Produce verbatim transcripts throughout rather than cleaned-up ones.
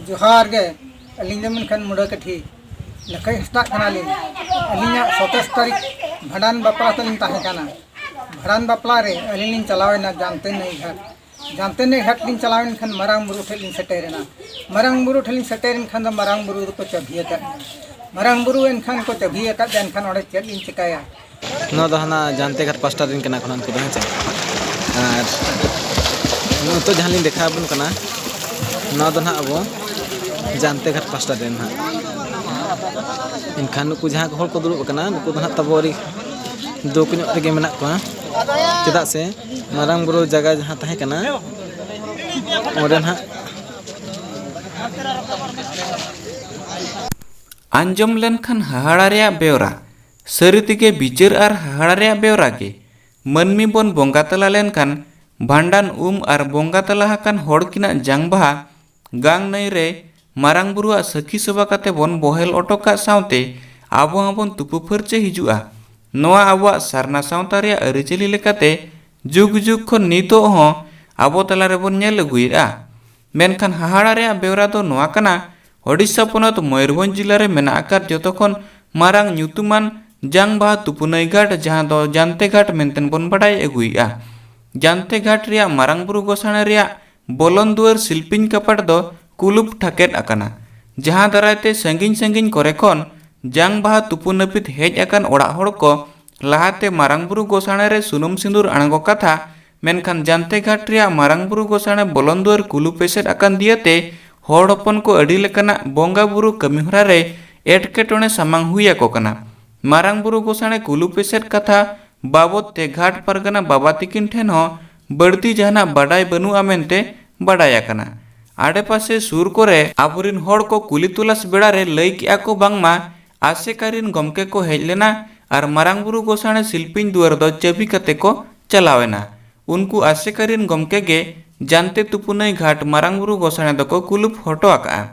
ᱡᱚᱦᱟᱨ ᱜᱮ᱾ ᱟᱹᱞᱤᱧ ᱫᱚ ᱢᱮᱱᱠᱷᱟᱱ ᱢᱩᱰᱟᱹ ᱠᱟᱹᱴᱷᱤ ᱞᱟᱹᱠᱷᱟᱹᱭ ᱦᱟᱸᱥᱫᱟᱜ ᱠᱟᱱᱟᱞᱤᱧ᱾ ᱟᱹᱞᱤᱧᱟᱜ ᱥᱟᱛᱟᱥ ᱛᱟᱹᱨᱤᱠᱷ ᱵᱷᱟᱸᱰᱟᱱ ᱵᱟᱯᱞᱟ ᱛᱟᱹᱞᱤᱧ ᱛᱟᱦᱮᱸ ᱠᱟᱱᱟ᱾ ᱵᱷᱟᱸᱰᱟᱱ ᱵᱟᱯᱞᱟ ᱨᱮ ᱟᱹᱞᱤᱧ ᱞᱤᱧ ᱪᱟᱞᱟᱣᱮᱱᱟ ᱡᱟᱢᱛᱮ ᱱᱟᱹᱭ ᱜᱷᱟᱴ᱾ ᱡᱟᱢᱛᱮ ᱱᱟᱹᱭ ᱜᱷᱟᱴ ᱞᱤᱧ ᱪᱟᱞᱟᱣᱮᱱ ᱠᱷᱟᱱ ᱢᱟᱨᱟᱝ ᱵᱩᱨᱩ ᱴᱷᱮᱱ ᱞᱤᱧ ᱥᱮᱴᱮᱨᱮᱱᱟ᱾ ᱢᱟᱨᱟᱝ ᱵᱩᱨᱩ ᱴᱷᱮᱱ ᱞᱤᱧ ᱥᱮᱴᱮᱨᱮᱱ ᱠᱷᱟᱱ ᱫᱚ ᱢᱟᱨᱟᱝ ᱵᱩᱨᱩ ᱫᱚᱠᱚ ᱪᱟᱹᱵᱷᱤ ᱟᱠᱟᱫ ᱞᱤᱧᱟ᱾ ᱢᱟᱨᱟᱝ ᱵᱩᱨᱩ ᱮᱱᱠᱷᱟᱱ ᱠᱚ ᱪᱟᱹᱵᱷᱤ ᱟᱠᱟᱫ ᱞᱤᱧᱟ, ᱮᱱᱠᱷᱟᱱ ᱚᱸᱰᱮ ᱪᱮᱫ ᱞᱤᱧ ᱪᱤᱠᱟᱹᱭᱟ? ᱱᱚᱣᱟ ᱫᱚ ᱦᱟᱱᱟ ᱡᱟᱱᱛᱮ ᱜᱷᱟᱴ ᱯᱟᱥᱴᱟ ᱨᱮᱱ ᱠᱟᱱᱟ ᱠᱚ ᱩᱱᱠᱩ ᱫᱚ, ᱦᱮᱸ ᱪᱮ? ᱟᱨ ᱱᱤᱛᱚᱜ ᱡᱟᱦᱟᱸ ᱞᱤᱧ ᱫᱮᱠᱷᱟᱣ ᱟᱵᱚᱱ ᱠᱟᱱᱟ, ᱱᱚᱣᱟ ᱫᱚ ᱱᱟᱦᱟᱜ ᱟᱵᱚ ᱡᱟᱱᱛᱮ ᱜᱷᱟᱴ ᱯᱟᱥᱴᱟ ᱨᱮᱱ ᱱᱟᱦᱟᱜ᱾ ᱮᱱᱠᱷᱟᱱ ᱱᱩᱠᱩ ᱡᱟᱦᱟᱸ ᱠᱚ ᱦᱚᱲ ᱠᱚ ᱫᱩᱲᱩᱵ ᱟᱠᱟᱱᱟ, ᱱᱩᱠᱩ ᱫᱚ ᱱᱟᱦᱟᱜ ᱛᱟᱵᱚ ᱟᱹᱰᱤ ᱫᱩᱠ ᱧᱚᱜ ᱨᱮᱜᱮ ᱢᱮᱱᱟᱜ ᱠᱚᱣᱟ᱾ ᱪᱮᱫᱟᱜ ᱥᱮ ᱢᱟᱨᱟᱝ ᱵᱩᱨᱩ ᱡᱟᱭᱜᱟ ᱡᱟᱦᱟᱸ ᱛᱟᱦᱮᱸ ᱠᱟᱱᱟ, ᱚᱸᱰᱮ ᱱᱟᱦᱟᱜ ᱟᱸᱡᱚᱢ ᱞᱮᱱᱠᱷᱟᱱ ᱦᱟᱦᱟᱲᱟ ᱨᱮᱭᱟᱜ ᱵᱮᱣᱨᱟ᱾ ᱥᱟᱹᱨᱤ ᱛᱮᱜᱮ ᱵᱤᱪᱟᱹᱨ ᱟᱨ ᱦᱟᱦᱟᱲᱟ ᱨᱮᱭᱟᱜ ᱵᱮᱣᱨᱟ ᱜᱮ᱾ ᱢᱟᱹᱱᱢᱤ ᱵᱚᱱ ᱵᱚᱸᱜᱟ ᱛᱟᱞᱟ ᱞᱮᱱᱠᱷᱟᱱ ᱵᱷᱟᱸᱰᱟᱱ, ᱩᱢ ᱟᱨ ᱵᱚᱸᱜᱟ ᱛᱟᱞᱟ ᱟᱠᱟᱱ ᱦᱚᱲ ᱠᱤᱱᱟᱜ ᱡᱟᱝ ᱵᱟᱦᱟ ᱜᱟᱝ ᱱᱟᱹᱭ ᱨᱮ ᱢᱟᱨᱟᱝ ᱵᱩᱨᱩᱣᱟᱜ ᱥᱟᱹᱠᱷᱤ ᱥᱚᱵᱷᱟ ᱠᱟᱛᱮ ᱵᱚᱱ ᱵᱚᱦᱮᱞ ᱚᱴᱚ ᱠᱟᱜ ᱥᱟᱶᱛᱮ ᱟᱵᱚ ᱦᱚᱸᱵᱚᱱ ᱛᱩᱯᱩ ᱯᱷᱟᱹᱨᱪᱟᱹ ᱦᱤᱡᱩᱜᱼᱟ᱾ ᱱᱚᱣᱟ ᱟᱵᱚᱣᱟᱜ ᱥᱟᱨᱱᱟ ᱥᱟᱶᱛᱟ ᱨᱮᱭᱟᱜ ᱟᱹᱨᱤᱪᱟᱹᱞᱤ ᱞᱮᱠᱟᱛᱮ ᱡᱩᱜᱽ ᱡᱩᱜᱽ ᱠᱷᱚᱱ ᱱᱤᱛᱚᱜ ᱦᱚᱸ ᱟᱵᱚ ᱛᱟᱞᱟ ᱨᱮᱵᱚᱱ ᱧᱮᱞ ᱟᱹᱜᱩᱭᱮᱫᱼᱟ᱾ ᱢᱮᱱᱠᱷᱟᱱ ᱦᱟᱦᱟᱲᱟ ᱨᱮᱭᱟᱜ ᱵᱮᱣᱨᱟ ᱫᱚ ᱱᱚᱣᱟ ᱠᱟᱱᱟ, ᱳᱰᱤᱥᱟ ᱯᱚᱱᱚᱛ ᱢᱚᱭᱩᱨᱵᱷᱚᱸᱡᱽ ᱡᱤᱞᱟ ᱨᱮ ᱢᱮᱱᱟᱜ ᱟᱠᱟᱫ ᱡᱚᱛᱚ ᱠᱷᱚᱱ ᱢᱟᱨᱟᱝ ᱧᱩᱛᱩᱢᱟᱱ ᱡᱟᱝ ᱵᱟᱦᱟ ᱛᱩᱯᱩᱱᱟᱹᱭ ᱜᱷᱟᱴ, ᱡᱟᱦᱟᱸ ᱫᱚ ᱡᱟᱱᱛᱮ ᱜᱷᱟᱴ ᱢᱮᱱᱛᱮ ᱵᱚᱱ ᱵᱟᱰᱟᱭ ᱟᱹᱜᱩᱭᱮᱫᱼᱟ᱾ ᱡᱟᱱᱛᱮ ᱜᱷᱟᱴ ᱨᱮᱭᱟᱜ ᱢᱟᱨᱟᱝ ᱵᱩᱨᱩ ᱜᱚᱥᱟᱬᱮ ᱨᱮᱭᱟᱜ ᱵᱚᱞᱚᱱ ᱫᱩᱣᱟᱹᱨ ᱥᱤᱞᱯᱤᱧ ᱠᱟᱯᱟᱴ ᱫᱚ ᱠᱩᱞᱩᱯ ᱴᱷᱟᱠᱮᱫ ᱟᱠᱟᱱᱟ, ᱡᱟᱦᱟᱸ ᱫᱟᱨᱟᱭ ᱛᱮ ᱥᱟᱺᱜᱤᱧ ᱥᱟᱺᱜᱤᱧ ᱠᱚᱨᱮ ᱠᱷᱚᱱ ᱡᱟᱝ ᱵᱟᱦᱟ ᱛᱩᱯᱩ ᱱᱟᱹᱯᱤᱛ ᱦᱮᱡ ᱟᱠᱟᱱ ᱚᱲᱟᱜ ᱦᱚᱲ ᱠᱚ ᱞᱟᱦᱟᱛᱮ ᱢᱟᱨᱟᱝ ᱵᱩᱨᱩ ᱜᱚᱥᱟᱬᱮ ᱨᱮ ᱥᱩᱱᱩᱢ ᱥᱤᱸᱫᱩᱨ ᱟᱬᱜᱚ ᱠᱟᱛᱷᱟ, ᱢᱮᱱᱠᱷᱟᱱ ᱡᱟᱱᱛᱮ ᱜᱷᱟᱴ ᱨᱮᱭᱟᱜ ᱢᱟᱨᱟᱝ ᱵᱩᱨᱩ ᱜᱚᱥᱟᱬᱮ ᱵᱚᱞᱚᱱ ᱫᱩᱣᱟᱹᱨ ᱠᱩᱞᱩᱯ ᱮᱥᱮᱫ ᱟᱠᱟᱱ ᱫᱤᱭᱟᱹᱛᱮ ᱦᱚᱲ ᱦᱚᱯᱚᱱ ᱠᱚ ᱟᱹᱰᱤ ᱞᱮᱠᱟᱱᱟᱜ ᱵᱚᱸᱜᱟ ᱵᱩᱨᱩ ᱠᱟᱹᱢᱤ ᱦᱚᱨᱟ ᱨᱮ ᱮᱴᱠᱮᱴᱚᱬᱮ ᱥᱟᱢᱟᱝ ᱦᱩᱭ ᱟᱠᱚ ᱠᱟᱱᱟ᱾ ᱢᱟᱨᱟᱝ ᱵᱩᱨᱩ ᱜᱚᱥᱟᱬᱮ ᱠᱩᱞᱩᱯ ᱮᱥᱮᱫ ᱠᱟᱛᱷᱟ ᱵᱟᱵᱚᱫ ᱛᱮ ᱜᱷᱟᱴ ᱯᱟᱨᱜᱟᱱᱟ ᱵᱟᱵᱟ ᱛᱤᱠᱤᱱ ᱴᱷᱮᱱ ᱦᱚᱸ ᱵᱟᱹᱲᱛᱤ ᱡᱟᱦᱟᱱᱟᱜ ᱵᱟᱰᱟᱭ ᱵᱟᱹᱱᱩᱜᱼᱟ ᱢᱮᱱᱛᱮ ᱵᱟᱰᱟᱭ ᱟᱠᱟᱱᱟ᱾ ᱟᱰᱮᱯᱟᱥᱮ ᱥᱩᱨ ᱠᱚᱨᱮ ᱟᱵᱚᱨᱤᱱ ᱦᱚᱲ ᱠᱚ ᱠᱩᱞᱤ ᱛᱚᱞᱟᱥ ᱵᱮᱲᱟ ᱨᱮ ᱞᱟᱹᱭ ᱠᱮᱜᱼᱟ ᱠᱚ ᱵᱟᱝᱢᱟ ᱟᱥᱮᱠᱟ ᱨᱤᱱ ᱜᱚᱢᱠᱮ ᱠᱚ ᱦᱮᱡ ᱞᱮᱱᱟ ᱟᱨ ᱢᱟᱨᱟᱝ ᱵᱩᱨᱩ ᱜᱚᱥᱟᱬᱮ ᱥᱤᱞᱯᱤᱧ ᱫᱩᱣᱟᱹᱨ ᱫᱚ ᱪᱟᱹᱵᱤ ᱠᱟᱛᱮ ᱠᱚ ᱪᱟᱞᱟᱣ ᱮᱱᱟ᱾ ᱩᱱᱠᱩ ᱟᱥᱮᱠᱟ ᱨᱤᱱ ᱜᱚᱢᱠᱮ ᱜᱮ ᱡᱟᱱᱛᱮ ᱛᱩᱯᱩᱱᱟᱹᱭ ᱜᱷᱟᱴ ᱢᱟᱨᱟᱝ ᱵᱩᱨᱩ ᱜᱚᱥᱟᱬᱮ ᱫᱚᱠᱚ ᱠᱩᱞᱩᱯ ᱦᱚᱴᱚ ᱟᱠᱟᱜᱼᱟ᱾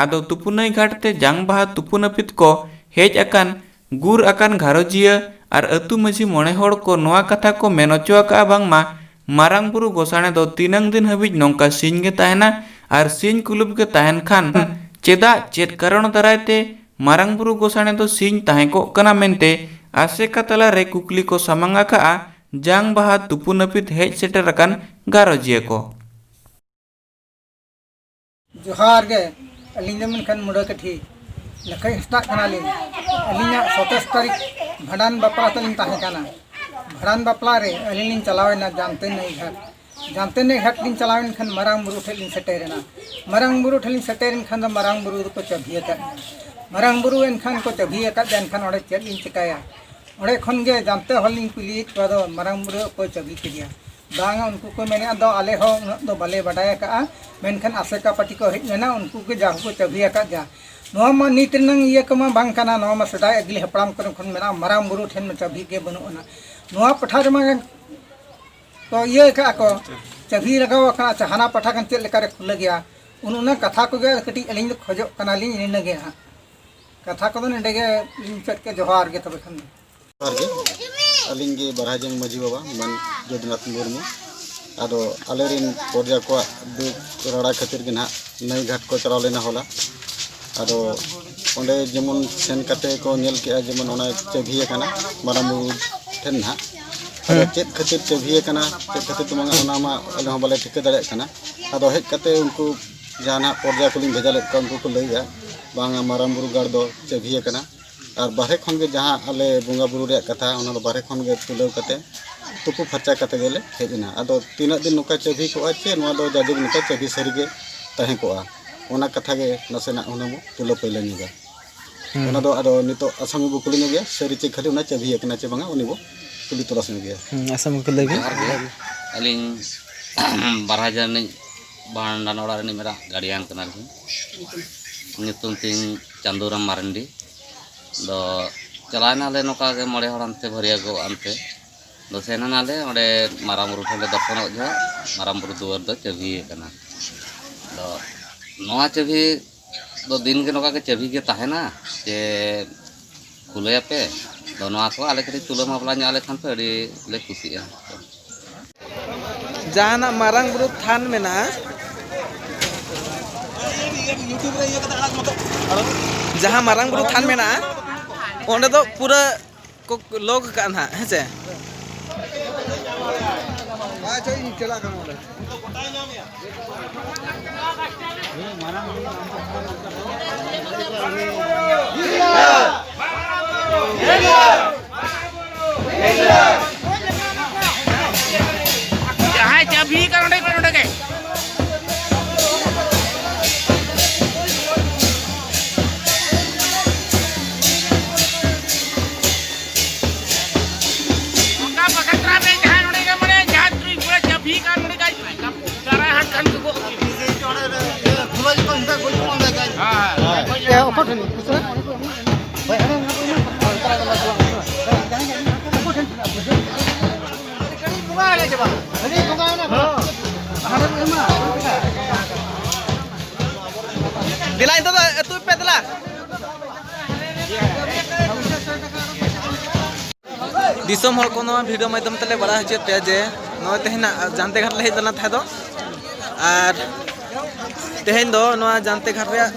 ᱟᱫᱚ ᱛᱩᱯᱩᱱᱟᱹᱭ ᱜᱷᱟᱴ ᱛᱮ ᱡᱟᱝ ᱵᱟᱦᱟ ᱛᱩᱯᱩ ᱱᱟᱹᱯᱤᱛ ᱠᱚ ᱦᱮᱡ ᱟᱠᱟᱱ ᱜᱩᱨ ᱟᱠᱟᱱ ᱜᱷᱟᱨᱚᱸᱡᱤᱭᱟᱹ ᱟᱨ ᱟᱹᱛᱩ ᱢᱟᱹᱡᱷᱤ ᱢᱚᱬᱮ ᱦᱚᱲ ᱠᱚ ᱱᱚᱣᱟ ᱠᱟᱛᱷᱟ ᱠᱚ ᱢᱮᱱ ᱚᱪᱚ ᱟᱠᱟᱜᱼᱟ ᱵᱟᱝᱢᱟ ᱢᱟᱨᱟᱝ ᱵᱩᱨᱩ ᱜᱚᱥᱟᱬᱮ ᱫᱚ ᱛᱤᱱᱟᱹᱝ ᱫᱤᱱ ᱦᱟᱹᱵᱤᱡ ᱱᱚᱝᱠᱟ ᱥᱤᱧ ᱜᱮ ᱛᱟᱦᱮᱱᱟ ᱟᱨ ᱥᱤᱧ ᱠᱩᱞᱩᱯ ᱜᱮ ᱛᱟᱦᱮᱱ ᱠᱷᱟᱱ ᱪᱮᱫᱟᱜ, ᱪᱮᱫ ᱠᱟᱨᱚᱱ ᱫᱟᱨᱟᱭ ᱛᱮ ᱢᱟᱨᱟᱝ ᱵᱩᱨᱩ ᱜᱚᱥᱟᱬᱮ ᱫᱚ ᱥᱤᱧ ᱛᱟᱦᱮᱸ ᱠᱚᱜ ᱠᱟᱱᱟ ᱢᱮᱱᱛᱮ ᱟᱥᱮᱠᱟ ᱛᱟᱞᱟ ᱨᱮ ᱠᱩᱠᱞᱤ ᱠᱚ ᱥᱟᱢᱟᱝ ᱟᱠᱟᱜᱼᱟ ᱡᱟᱝ ᱵᱟᱦᱟ ᱛᱩᱯᱩ ᱱᱟᱹᱯᱤᱛ ᱦᱮᱡ ᱥᱮᱴᱮᱨ ᱟᱠᱟᱱ ᱜᱷᱟᱨᱚᱸᱡᱤᱭᱟᱹ ᱠᱚ᱾ ᱡᱚᱦᱟᱨ ᱜᱮ, ᱟᱹᱞᱤᱧ ᱫᱚ ᱢᱮᱱᱠᱷᱟᱱ ᱢᱩᱰᱟᱹ ᱠᱟᱹᱴᱷᱤ ᱞᱟᱹᱠᱷᱟᱹᱭ ᱦᱟᱸᱥᱫᱟᱜ ᱠᱟᱱᱟᱞᱤᱧ᱾ ᱟᱹᱞᱤᱧᱟᱜ ᱥᱟᱛᱟᱥ ᱛᱟᱹᱨᱤᱠᱷ ᱵᱷᱟᱸᱰᱟᱱ ᱵᱟᱯᱞᱟ ᱛᱟᱹᱞᱤᱧ ᱛᱟᱦᱮᱸ ᱠᱟᱱᱟ᱾ ᱵᱷᱟᱸᱰᱟᱱ ᱵᱟᱯᱞᱟ ᱨᱮ ᱟᱹᱞᱤᱧ ᱞᱤᱧ ᱪᱟᱞᱟᱣᱮᱱᱟ ᱡᱟᱢᱛᱮ ᱱᱟᱹᱭ ᱜᱷᱟᱴ᱾ ᱡᱟᱢᱛᱮ ᱱᱟᱹᱭ ᱜᱷᱟᱴ ᱞᱤᱧ ᱪᱟᱞᱟᱣᱮᱱ ᱠᱷᱟᱱ ᱢᱟᱨᱟᱝ ᱵᱩᱨᱩ ᱴᱷᱮᱱ ᱞᱤᱧ ᱥᱮᱴᱮᱨᱮᱱᱟ᱾ ᱢᱟᱨᱟᱝ ᱵᱩᱨᱩ ᱴᱷᱮᱱ ᱞᱤᱧ ᱥᱮᱴᱮᱨᱮᱱ ᱠᱷᱟᱱ ᱫᱚ ᱢᱟᱨᱟᱝ ᱵᱩᱨᱩ ᱫᱚᱠᱚ ᱪᱟᱹᱵᱷᱤ ᱟᱠᱟᱫ ᱞᱤᱧᱟ᱾ ᱢᱟᱨᱟᱝ ᱵᱩᱨᱩ ᱮᱱᱠᱷᱟᱱ ᱠᱚ ᱪᱟᱹᱵᱷᱤ ᱟᱠᱟᱫ ᱞᱤᱧᱟ, ᱮᱱᱠᱷᱟᱱ ᱚᱸᱰᱮ ᱪᱮᱫ ᱞᱤᱧ ᱪᱤᱠᱟᱹᱭᱟ? ᱚᱸᱰᱮ ᱠᱷᱚᱱ ᱜᱮ ᱡᱟᱢᱛᱮ ᱦᱚᱲ ᱞᱤᱧ ᱠᱩᱞᱤᱭᱮᱫ ᱠᱚᱣᱟ, ᱫᱚ ᱢᱟᱨᱟᱝ ᱵᱩᱨᱩ ᱚᱠᱚᱭ ᱪᱟᱹᱵᱷᱤ ᱠᱮᱫᱮᱭᱟ? ᱵᱟᱝᱟ, ᱩᱱᱠᱩ ᱠᱚ ᱢᱮᱱᱮᱫᱼᱟ, ᱫᱚ ᱟᱞᱮ ᱦᱚᱸ ᱩᱱᱟᱹᱜ ᱫᱚ ᱵᱟᱞᱮ ᱵᱟᱰᱟᱭ ᱟᱠᱟᱫᱼᱟ, ᱢᱮᱱᱠᱷᱟᱱ ᱟᱥᱮᱠᱟ ᱯᱟᱹᱴᱤ ᱠᱚ ᱦᱮᱡ ᱞᱮᱱᱟ, ᱩᱱᱠᱩ ᱜᱮ ᱡᱟ ᱦᱚᱸᱠᱚ ᱪᱟᱹᱵᱷᱤ ᱟᱠᱟᱫ ᱜᱮᱭᱟ᱾ ᱱᱚᱣᱟ ᱢᱟ ᱱᱤᱛ ᱨᱮᱱᱟᱝ ᱤᱭᱟᱹ ᱠᱚᱢᱟ ᱵᱟᱝ ᱠᱟᱱᱟ, ᱱᱚᱣᱟ ᱢᱟ ᱥᱮᱫᱟᱭ ᱟᱹᱜᱤᱞ ᱦᱟᱯᱲᱟᱢ ᱠᱚᱨᱮ ᱠᱷᱚᱱ ᱢᱮᱱᱟᱜᱼᱟ, ᱢᱟᱨᱟᱝ ᱵᱩᱨᱩ ᱴᱷᱮᱱ ᱢᱟ ᱪᱟᱹᱵᱷᱤ ᱜᱮ ᱵᱟᱹᱱᱩᱜ ᱟᱱᱟ᱾ ᱱᱚᱣᱟ ᱯᱟᱴᱷᱟ ᱨᱮᱢᱟ ᱠᱚ ᱤᱭᱟᱹ ᱟᱠᱟᱫᱼᱟ ᱠᱚ, ᱪᱟᱹᱵᱷᱤ ᱞᱟᱜᱟᱣ ᱟᱠᱟᱱᱟ, ᱟᱪᱪᱷᱟ, ᱦᱟᱱᱟ ᱯᱟᱴᱷᱟ ᱠᱷᱟᱱ ᱪᱮᱫ ᱞᱮᱠᱟ ᱨᱮ ᱠᱷᱩᱞᱟᱹ ᱜᱮᱭᱟ? ᱚᱱ ᱚᱱᱟ ᱠᱟᱛᱷᱟ ᱠᱚᱜᱮ ᱠᱟᱹᱴᱤᱡ ᱟᱹᱞᱤᱧ ᱫᱚ ᱠᱷᱚᱡᱚᱜ ᱠᱟᱱᱟᱞᱤᱧ, ᱤᱱᱟᱹᱜᱮ ᱦᱟᱸᱜ᱾ ᱠᱟᱛᱷᱟ ᱠᱚᱫᱚ ᱱᱚᱰᱮ ᱜᱮ ᱞᱤᱧ ᱢᱩᱪᱟᱹᱫ ᱠᱮᱫ, ᱡᱚᱦᱟᱨ ᱜᱮ ᱛᱚᱵᱮ ᱠᱷᱟᱱ ᱫᱚ᱾ ᱡᱚᱦᱟᱨ ᱜᱮ, ᱟᱹᱞᱤᱧ ᱜᱮ ᱵᱟᱨᱦᱟᱡᱟᱝ ᱢᱟᱹᱡᱷᱤ ᱵᱟᱵᱟ ᱢᱟᱱ ᱡᱚᱫᱩᱱᱟᱛᱷ ᱢᱩᱨᱢᱩ᱾ ᱟᱫᱚ ᱟᱞᱮᱨᱮᱱ ᱯᱨᱚᱡᱟ ᱠᱚᱣᱟᱜ ᱫᱩᱠ ᱨᱟᱲᱟ ᱠᱷᱟᱹᱛᱤᱨ ᱜᱮ ᱱᱟᱦᱟᱜ ᱱᱟᱹᱭ ᱜᱷᱟᱴ ᱠᱚ ᱪᱟᱞᱟᱣ ᱞᱮᱱᱟ ᱦᱚᱞᱟ᱾ ᱟᱫᱚ ᱚᱸᱰᱮ ᱡᱮᱢᱚᱱ ᱥᱮᱱ ᱠᱟᱛᱮ ᱠᱚ ᱧᱮᱞ ᱠᱮᱜᱼᱟ, ᱡᱮᱢᱚᱱ ᱚᱱᱟ ᱪᱟᱹᱵᱷᱤ ᱟᱠᱟᱱᱟ ᱢᱟᱨᱟᱝ ᱵᱩᱨᱩ ᱴᱷᱮᱱ ᱱᱟᱦᱟᱜ᱾ ᱟᱫᱚ ᱦᱮᱸ᱾ ᱪᱮᱫ ᱠᱷᱟᱹᱛᱤᱨ ᱪᱟᱹᱵᱷᱤ ᱟᱠᱟᱱᱟ, ᱪᱮᱫ ᱠᱷᱟᱹᱛᱤᱨ ᱛᱮ ᱵᱟᱝᱟ, ᱚᱱᱟ ᱢᱟ ᱟᱞᱮ ᱦᱚᱸ ᱵᱟᱞᱮ ᱴᱷᱤᱠᱟᱹ ᱫᱟᱲᱮᱭᱟᱜ ᱠᱟᱱᱟ᱾ ᱟᱫᱚ ᱦᱮᱡ ᱠᱟᱛᱮ ᱩᱱᱠᱩ ᱡᱟᱦᱟᱱᱟᱜ ᱯᱨᱚᱡᱟ ᱠᱚᱞᱤᱧ ᱵᱷᱮᱡᱟ ᱞᱮᱫ ᱠᱚᱣᱟ, ᱩᱱᱠᱩ ᱠᱚ ᱞᱟᱹᱭᱮᱜᱼᱟ, ᱵᱟᱝᱟ, ᱢᱟᱨᱟᱝ ᱵᱩᱨᱩ ᱜᱟᱲ ᱫᱚ ᱪᱟᱹᱵᱷᱤ ᱟᱠᱟᱱᱟ᱾ ᱟᱨ ᱵᱟᱦᱨᱮ ᱠᱷᱚᱱ ᱜᱮ ᱡᱟᱦᱟᱸ ᱟᱞᱮ ᱵᱚᱸᱜᱟ ᱵᱩᱨᱩ ᱨᱮᱭᱟᱜ ᱠᱟᱛᱷᱟ, ᱚᱱᱟ ᱫᱚ ᱵᱟᱦᱨᱮ ᱠᱷᱚᱱ ᱜᱮ ᱛᱩᱞᱟᱹᱣ ᱠᱟᱛᱮ ᱛᱩᱯᱩ ᱯᱷᱟᱨᱪᱟ ᱠᱟᱛᱮ ᱜᱮᱞᱮ ᱦᱮᱡ ᱮᱱᱟ᱾ ᱟᱫᱚ ᱛᱤᱱᱟᱹᱜ ᱫᱤᱱ ᱱᱚᱝᱠᱟ ᱪᱟᱹᱵᱷᱤ ᱠᱚᱜᱼᱟ ᱪᱮ ᱱᱚᱣᱟ ᱫᱚ ᱡᱟᱭᱡᱩᱜᱽ ᱱᱚᱝᱠᱟ ᱪᱟᱹᱵᱷᱤ ᱥᱟᱹᱨᱤ ᱜᱮ ᱛᱟᱦᱮᱸ ᱠᱚᱜᱼᱟ, ᱚᱱᱟ ᱠᱟᱛᱷᱟ ᱜᱮ ᱱᱟᱥᱮᱱᱟᱜ ᱦᱩᱱᱟᱹᱝ ᱵᱚ ᱛᱩᱞᱟᱹ ᱯᱟᱹᱭᱞᱟᱹ ᱧᱚᱜᱟ᱾ ᱦᱩᱸ᱾ ᱚᱱᱟ ᱫᱚ ᱟᱫᱚ ᱱᱤᱛᱚᱜ ᱟᱥᱟᱢᱤ ᱵᱚ ᱠᱩᱞᱤ ᱧᱚᱜᱮᱭᱟ, ᱥᱟᱹᱨᱤ ᱪᱮ ᱠᱷᱟᱹᱞᱤ ᱚᱱᱟ ᱪᱟᱹᱵᱷᱤ ᱟᱠᱟᱱᱟ ᱪᱮ ᱵᱟᱝᱟ, ᱩᱱᱤ ᱵᱚ ᱠᱩᱞᱤ ᱛᱚᱞᱟᱥ ᱧᱚᱜᱮᱭᱟ᱾ ᱦᱩᱸ, ᱟᱥᱟᱢᱤ ᱠᱚ ᱞᱟᱹᱭ ᱵᱤᱱ᱾ ᱡᱚᱦᱟᱨ ᱜᱮ᱾ ᱟᱹᱞᱤᱧ ᱵᱟᱨᱦᱟᱡᱟ ᱨᱤᱱᱤᱡ ᱵᱷᱟᱸᱰᱟᱱ ᱚᱲᱟᱜ ᱨᱤᱱᱤᱡ ᱢᱮᱱᱟᱜ ᱜᱟᱨᱰᱤᱭᱟᱱ ᱠᱟᱱᱟᱞᱤᱧ᱾ ᱧᱩᱛᱩᱢ ᱛᱤᱧ ᱪᱟᱸᱫᱩᱨᱟᱢ ᱢᱟᱨᱟᱱᱰᱤ᱾ ᱫᱚ ᱪᱟᱞᱟᱣ ᱮᱱᱟᱞᱮ ᱱᱚᱝᱠᱟ ᱜᱮ ᱢᱚᱬᱮ ᱦᱚᱲ ᱟᱱᱛᱮ ᱵᱷᱟᱹᱨᱭᱟᱹ ᱜᱚᱜ ᱟᱱᱛᱮ᱾ ᱫᱚ ᱥᱮᱱ ᱮᱱᱟᱞᱮ ᱚᱸᱰᱮ ᱢᱟᱨᱟᱝ ᱵᱩᱨᱩ ᱴᱷᱮᱱ ᱞᱮ ᱫᱚᱨᱥᱚᱱᱚᱜ ᱡᱚᱦᱚᱜ ᱢᱟᱨᱟᱝ ᱵᱩᱨᱩ ᱫᱩᱣᱟᱹᱨ ᱫᱚ ᱪᱟᱹᱵᱷᱤ ᱟᱠᱟᱱᱟ᱾ ᱫᱚ ᱱᱚᱣᱟ ᱪᱟᱹᱵᱷᱤ ᱫᱚ ᱫᱤᱱ ᱜᱮ ᱱᱚᱝᱠᱟ ᱜᱮ ᱪᱟᱹᱵᱷᱤ ᱜᱮ ᱛᱟᱦᱮᱱᱟ ᱪᱮ ᱠᱷᱩᱞᱟᱹᱭᱟᱯᱮ? ᱫᱚ ᱱᱚᱣᱟ ᱠᱚ ᱟᱞᱮ ᱠᱟᱹᱴᱤᱡ ᱛᱩᱞᱟᱹ ᱢᱟᱯᱞᱟ ᱧᱚᱜ ᱟᱞᱮ ᱠᱷᱟᱱ ᱯᱮ ᱟᱹᱰᱤ ᱞᱮ ᱠᱩᱥᱤᱜᱼᱟ᱾ ᱡᱟᱦᱟᱱᱟᱜ ᱢᱟᱨᱟᱝ ᱵᱩᱨᱩ ᱛᱷᱟᱱ ᱢᱮᱱᱟᱜᱼᱟ, ᱡᱟᱦᱟᱸ ᱢᱟᱨᱟᱝ ᱵᱩᱨᱩ ᱛᱷᱟᱱ ᱢᱮᱱᱟᱜᱼᱟ, ᱚᱸᱰᱮ ᱫᱚ ᱯᱩᱨᱟᱹ ᱠᱚ ᱞᱚᱠ ᱠᱟᱜᱼᱟ ᱱᱟᱦᱟᱜ, ᱦᱮᱸ ᱥᱮ? ᱟᱪᱪᱷᱟ, ᱤᱧ ᱪᱟᱞᱟᱜ ᱠᱟᱱᱟ ᱚᱸᱰᱮ᱾ ᱡᱟᱦᱟᱸᱭ ᱪᱟᱹᱵᱤ ᱠᱟᱱ ᱚᱸᱰᱮ ᱠᱷᱚᱱ ᱚᱸᱰᱮ ᱜᱮ᱾ ᱚᱱᱠᱟ ᱵᱟᱠᱷᱟᱱ ᱨᱮ ᱡᱟᱦᱟᱸᱭ ᱱᱚᱰᱮ ᱜᱮ ᱢᱟᱱᱮ ᱡᱟᱦᱟᱸ ᱛᱩᱨᱩᱭ ᱠᱚᱲᱟ ᱪᱟᱹᱵᱤ ᱠᱟᱱ ᱱᱚᱰᱮ ᱜᱟᱡ ᱫᱟᱨᱟ ᱦᱟᱴ ᱠᱷᱟᱱ ᱠᱚ ᱜᱚᱜ ᱠᱮᱫ᱾ ᱦᱮᱸ, ᱦᱮᱸ᱾ ᱮ, ᱚᱠᱚᱭ ᱴᱷᱮᱱ? ᱩᱥᱟᱹᱨᱟ? ᱦᱳᱭ, ᱦᱟᱱᱮ ᱚᱱᱟ ᱠᱚ ᱮᱢᱟ ᱠᱚ᱾ ᱚᱠᱚᱭ ᱴᱷᱮᱱ? ᱦᱟᱱᱮ ᱠᱚ ᱮᱢᱟ᱾ ᱫᱮᱞᱟ, ᱱᱤᱛᱚᱜ ᱫᱚ ᱟᱹᱛᱩ ᱯᱮ ᱫᱮᱞᱟ᱾ ᱫᱤᱥᱚᱢ ᱦᱚᱲ ᱠᱚ ᱱᱚᱣᱟ video ᱢᱟᱫᱽᱫᱷᱚᱢ ᱛᱮᱞᱮ ᱵᱟᱲᱟᱭ ᱦᱚᱪᱚᱭᱮᱫ ᱯᱮᱭᱟ ᱡᱮ ᱱᱚᱜᱼᱚᱭ ᱛᱮᱦᱮᱧ ᱡᱟᱱᱛᱮ ᱜᱷᱟᱴ ᱞᱮ ᱦᱮᱡ ᱞᱮᱱᱟ ᱛᱟᱦᱮᱸ ᱫᱚ, ᱟᱨ ᱛᱮᱦᱮᱧ ᱫᱚ ᱱᱚᱣᱟ ᱡᱟᱱᱛᱮ ᱜᱷᱟᱴ ᱨᱮᱭᱟᱜ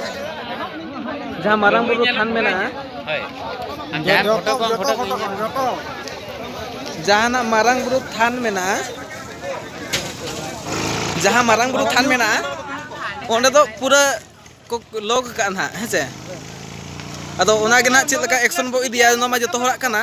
ᱡᱟᱦᱟᱸ ᱢᱟᱨᱟᱝ ᱵᱩᱨᱩ ᱛᱷᱟᱱ ᱢᱮᱱᱟᱜᱼᱟ, ᱦᱳᱭ᱾ ᱟᱨ ᱡᱟᱦᱟᱸ ᱡᱚᱛᱚ, ᱯᱷᱳᱴᱳ ᱠᱚ, ᱡᱚᱛᱚ, ᱯᱷᱳᱴᱳ ᱠᱚ ᱡᱚᱛᱚ, ᱧᱮᱞ᱾ ᱡᱚᱛᱚ᱾ ᱡᱟᱦᱟᱱᱟᱜ ᱢᱟᱨᱟᱝ ᱵᱩᱨᱩ ᱛᱷᱟᱱ ᱢᱮᱱᱟᱜᱼᱟ, ᱡᱟᱦᱟᱸ ᱢᱟᱨᱟᱝ ᱵᱩᱨᱩ ᱛᱷᱟᱱ ᱢᱮᱱᱟᱜᱼᱟ, ᱚᱸᱰᱮ ᱫᱚ ᱯᱩᱨᱟᱹ ᱠᱚ ᱞᱚᱠ ᱠᱟᱜᱼᱟ ᱱᱟᱦᱟᱜ, ᱦᱮᱸ ᱥᱮ? ᱟᱫᱚ ᱚᱱᱟ ᱜᱮ ᱱᱟᱦᱟᱜ ᱪᱮᱫ ᱞᱮᱠᱟ action ᱵᱚ ᱤᱫᱤᱭᱟ, ᱚᱱᱟ ᱢᱟ ᱡᱚᱛᱚ ᱦᱚᱲᱟᱜ ᱠᱟᱱᱟ᱾